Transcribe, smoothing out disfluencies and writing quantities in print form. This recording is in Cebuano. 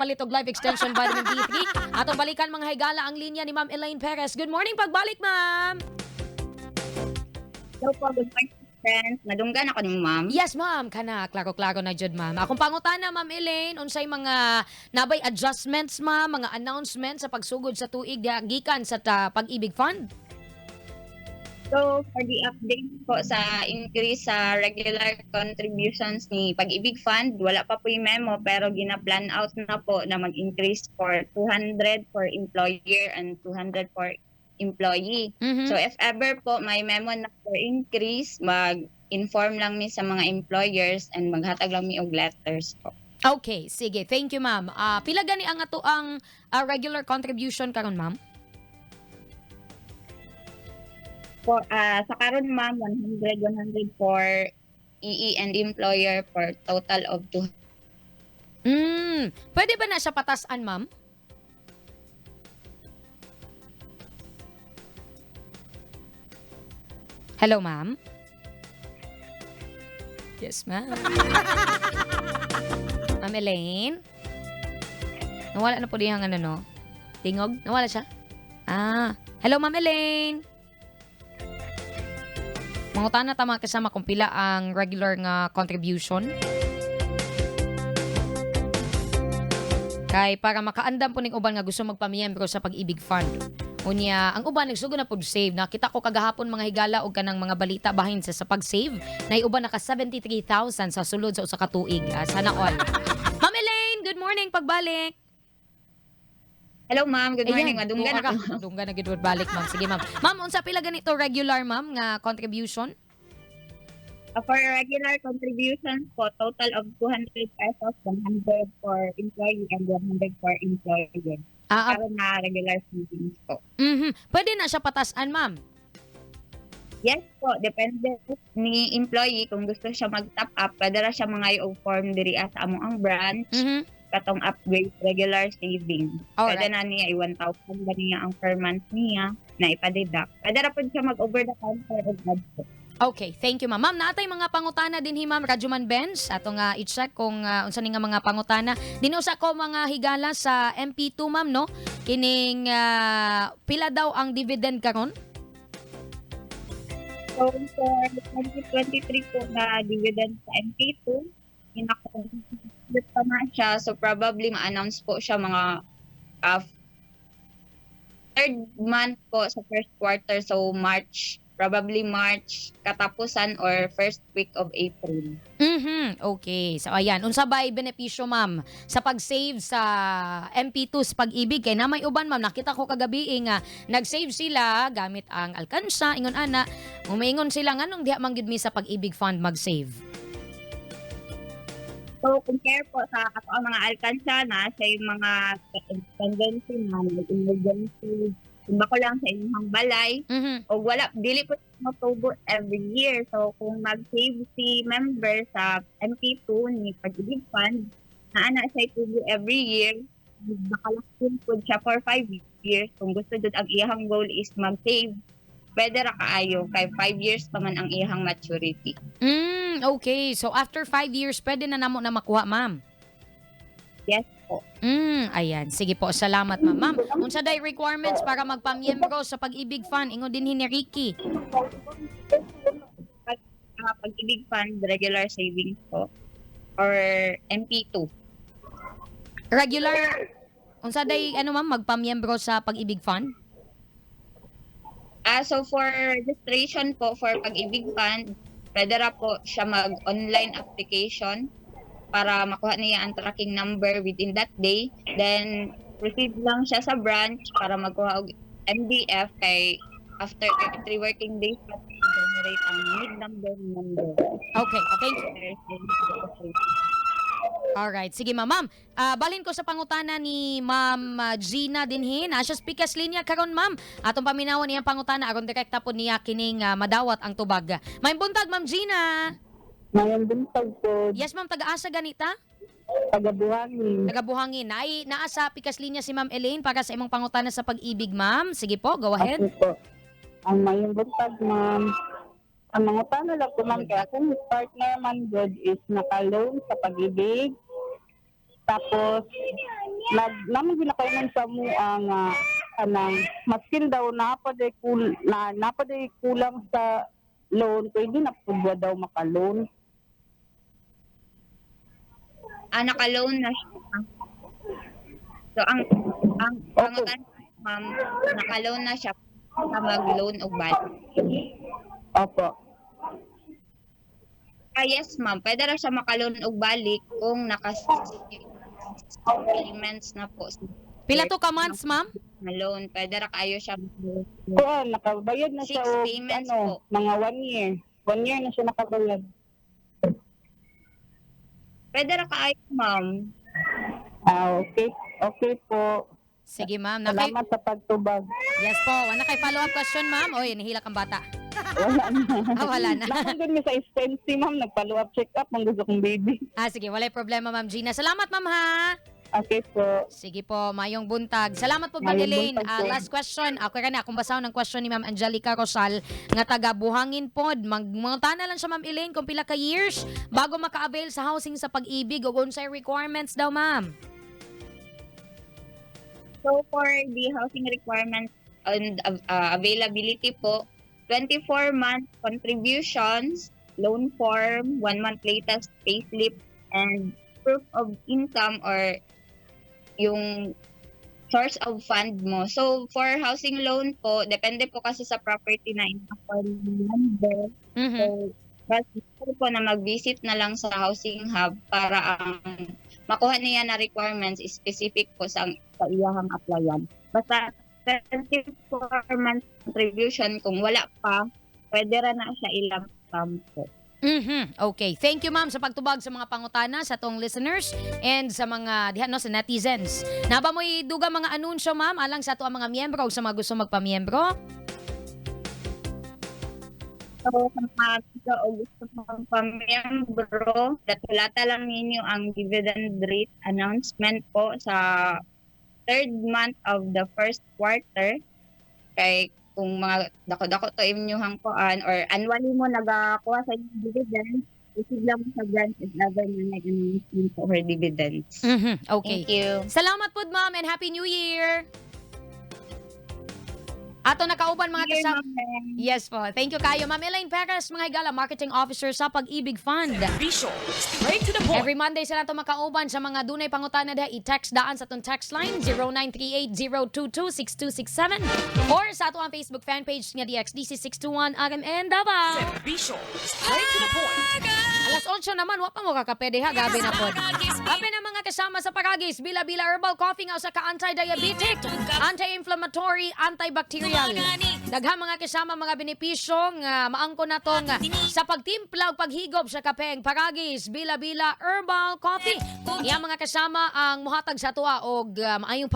Palit og Life Extension Vitamin D3. Atong balikan, mga higala, ang linya ni Ma'am Elaine Perez. Good morning pagbalik, ma'am. Hello po, good morning, friends. Nadunggan ako ni ma'am. Yes, ma'am. Kana, klaro-klaro na jud, ma'am. Akong pangutana, Ma'am Elaine, unsay mga nabay adjustments, ma'am, mga announcements sa pagsugod sa tuig diha gikan sa Pag-ibig Fund? So, for the update po sa increase sa regular contributions ni Pag-ibig Fund, wala pa po yung memo pero gina-plan out na po na mag-increase for 200 for employer and 200 for employee. So, if ever po may memo na for increase, mag-inform lang mi sa mga employers and maghatag lang mi og letters po. Okay, sige. Thank you, ma'am. Pila gani ang ato ang regular contribution karon, ma'am? Po, sa karon, ma'am, 100, 100 for EE and employer for total of 200. Pwede ba na siya patasan, ma'am? Hello, ma'am? Yes, ma'am. Ma'am Elaine? Nawala na po diyang ano, no? Tingog? Nawala siya? Ah. Hello, Ma'am Elaine? Mangutana ta, mga kasama, kung pila ang regular nga contribution. Kay para makaandam po ning uban nga gusto magpamiyembro sa Pag-ibig Fund. Unya, ang uban nagsugod na pud save. Nakita ko kagahapon, mga higala, og kanang mga balita bahin sa pag-save. Na uban naka 73,000 sa sulod sa usa ka tuig. Ah, sana all. Ma'am Elaine, good morning pagbalik. Hello ma'am, good morning. Ayan, Madunggan tuwa ako. ka. Dunggan na gid balik, ma'am. Sige, ma'am. Ma'am, unsa pila ganito regular, ma'am, nga contribution? For regular contributions po, total of 200 pesos, 100 for employee and 100 for employer. Karon na regular savings po. Pwede na siya patasan, ma'am? Yes po, depende ni employee kung gusto siya mag-top up, pwede ra siya mangayo og form diri sa among ang branch katong upgrade regular saving. Pwede na niya i-1,000 ba niya ang per month niya na ipa-deduct. Pwede ra pud siya mag-over the counter og add po. Okay, thank you, ma'am. Ma'am, naatay mga pangutana din hi Ma'am Rajuman Benz. Ato nga i-check kung unsa ni nga mga pangutana. Dinusa ko, mga higala, sa MP2, ma'am, no? Kining pila daw ang dividend karon? So, for 2023 po na dividend sa MK2, inakompute pa na siya. So, probably ma-announce po siya mga third month po sa first quarter. So, March, probably March katapusan or first week of April. Okay. So ayan, unsa bay benepisyo, ma'am, sa pag-save sa MP2 sa Pag-ibig? Kay na may uban, ma'am, nakita ko kagabi eh, nga nag-save sila gamit ang alkansya, ingon ana, umiingon sila nganong diha man gyud mi sa Pag-ibig Fund mag-save. So, compare po sa ato ang mga alkansya na siya yung mga tendency na emergency, kumba ko lang sa inyong balay, o wala, dili po matubo every year. So kung mag-save si member sa MP2 ni Pag-ibig Fund, naa na siya tubo every year, nakalakin po siya for 5 years. Kung gusto jud ang iyang goal is mag-save, pwede ra kaayo kay 5 years pa man ang iyang maturity. Okay. So after 5 years, pwede na namo na makuha, ma'am? Yes po. Ayan. Sige po, salamat, ma'am. Ma'am, unsa day requirements para magpamiyembro sa Pag-ibig Fund? Ingon din ni Ricky. Pag-ibig Fund regular savings po or MP2. Regular, unsa day ano, ma'am, magpamiyembro sa Pag-ibig Fund? Ah, so for registration po for Pag-ibig Fund, pwede ra po siya mag-online application para makuha niya ang tracking number within that day. Then proceed lang siya sa branch para magkuha og MDF kay after 3 working days pa generate ang need number number. Okay, thank you. Alright, sige, ma'am. Ma'am, balhin ko sa pangutana ni Ma'am Gina dinhi. Na siya speakers linya karon, ma'am. Atong paminawon iyang pangutana aron direkta po niya kining madawat ang tubag. Maayong buntag, Ma'am Gina. Mayong buntag po, Yes, ma'am, taga-asa ganita? Taga Buhangin. Taga Buhangin. Naay naa sa pikas linya si Ma'am Elaine para sa imong pangutana sa Pag-ibig, ma'am. Sige po, go ahead. Ako po. Ang mayong buntag, ma'am. Ang mga paano lang po, ma'am, kaya akong partner man good is naka-loan sa Pag-ibig. Tapos, Nag naman ginakainan sa mo ang anang maskin daw naa pa day kulang sa loan, pwede na pud ba daw maka-loan? Ah, naka-loan na siya. So ang pangutan, ma'am, naka-loan na siya sa mag-loan og balik? Opo. Ah, yes, ma'am. Pwede ra siya maka-loan og balik kung naka payments na po sa Pila to ka months, ma'am? na loan. Pwede ra kayo siya Kuan, nakabayad na Six siya og payments ano, po. mga one year. One year na siya nakabayad. Pwede ra kaayo, ma'am. Ah, okay. Okay po. Sige, ma'am. Nakay Salamat sa pagtubag. Yes po. Wala kay follow-up question, ma'am. Oy, nahilak ang bata. Wala na. Ah, wala na. Nakandun mi sa STMC, ma'am. Nag-follow up check up. Ang gusto kong baby. Ah, sige, walay problema, Ma'am Gina. Salamat, ma'am, ha. Okay po. Sige po, mayong buntag. Salamat po, Ma'am Mayong Elaine. buntag Ah, po. last question. Ako na, akong basahon ng question ni Ma'am Angelica Rosal nga taga Buhangin pod. Magmangutana lang siya, Ma'am Elaine, kung pila ka years bago maka-avail sa housing sa Pag-ibig o unsay requirements daw, ma'am. So for the housing requirements and availability po, 24 month contributions, loan form, 1 month latest payslip, and proof of income or yung source of fund mo. So for housing loan po, depende po kasi sa property na ina-apply ng lender. So, best po na mag-visit na lang sa housing hub para ang makuha niya na requirements is specific po sa iyahang applyan. Basta 24 months contribution, kung wala pa, pwede ra na siya ilang sum po. Okay. Thank you, ma'am, sa pagtubag sa mga pangutana sa atong listeners and sa mga diha no sa netizens. Naa ba mo'y dugang mga anunsyo, ma'am, alang sa ato ang mga miyembro o sa mga gusto magpamiyembro? So, sa mga gusto o gusto mong pamiyembro, datulata lang ninyo ang dividend rate announcement po sa third month of the first quarter. Kay kung mga dako-dako to inyuhang kuan or annually mo nagakuha sa inyong dividend, receive lang mo sa branch if ever na nag-announcement po for dividends. Okay. Thank you. Salamat po, ma'am, and Happy New Year! Ato nakauban mga Thank you, kasama. ma'am. Yes po. Thank you kayo. Ma'am Elaine Perez, mga higala, Marketing Officer sa Pag-ibig Fund. Be sure, straight to the point. Every Monday sila to makauban sa mga dunay pangutana diha, i-text daan sa atong text line 0938-022-6267 or sa ato ang Facebook fan page nga DXDC 621 RMN Davao. Be sure, straight to the point. Alas 8 naman, wa pa mo kakape diha, gabi na pod. Gabi na mga kasama sa Paragis, Bila Bila Herbal Coffee nga usa ka anti-diabetic, anti-inflammatory, antibacterial. Daghan mga kasama mga benepisyo nga maangko natong sa pagtimpla ug paghigob sa kapeng Paragis Bila Bila Herbal Coffee. Iya mga kasama ang muhatag sa atoa og maayong